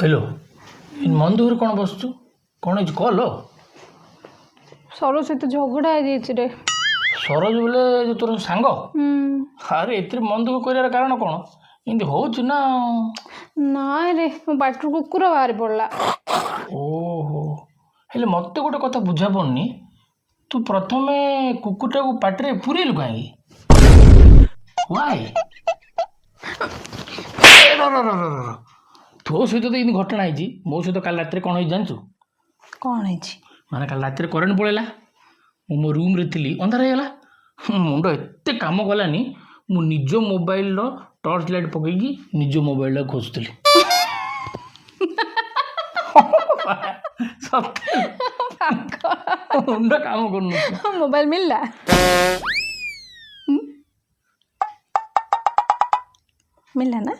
Hello, ମନ ଦୁଃଖରେ କ'ଣ ବସୁଛୁ? କ'ଣ ହେଇଛି କଲ? ସରୋଜ ସହିତ ଝଗଡ଼ା ହେଇଯାଇଛି ରେ। ସରୋଜ ବୋଲେ ଯୋଉ ତୋର ସାଙ୍ଗ? ହୁଁ। ଆରେ, ଏଥିରେ ମନ ଦୁଃଖ କରିବାର କାରଣ କ'ଣ? ଏମିତି ହେଉଛି ନା? ନାଇଁ ରେ, ମୋ ପାଟିରୁ କୁକୁର ବାହାରି ପଡ଼ିଲା। ଓହୋ, ହେଲେ ମୋତେ ଗୋଟେ କଥା ବୁଝା ପଡ଼ୁନି। ତୁ ପ୍ରଥମେ କୁକୁରଟାକୁ ପାଟିରେ ପୁରେଇଲୁ କାହିଁକି? ୱାଇ? ତୋ ସହିତ ତ ଏମିତି ଘଟଣା ହେଇଛି, ମୋ ସହିତ କାଲି ରାତିରେ କ'ଣ ହେଇଛି ଜାଣିଛୁ? କ'ଣ ହେଇଛି? ମାନେ କାଲି ରାତିରେ କରେଣ୍ଟ ପଳେଇଲା। ମୁଁ ମୋ ରୁମ୍ରେ ଥିଲି, ଅନ୍ଧାର ହେଇଗଲା। ମୁଣ୍ଡ ଏତେ କାମ କଲାନି, ମୁଁ ନିଜ ମୋବାଇଲର ଟର୍ଚ୍ଚ ଲାଇଟ୍ ପକେଇକି ନିଜ ମୋବାଇଲଟା ଖୋଜୁଥିଲି। ସତରେ ମୁଣ୍ଡ କାମ କରୁନଥିଲା। ମୋବାଇଲ ମିଳିଲା? ମିଳିଲା ନା?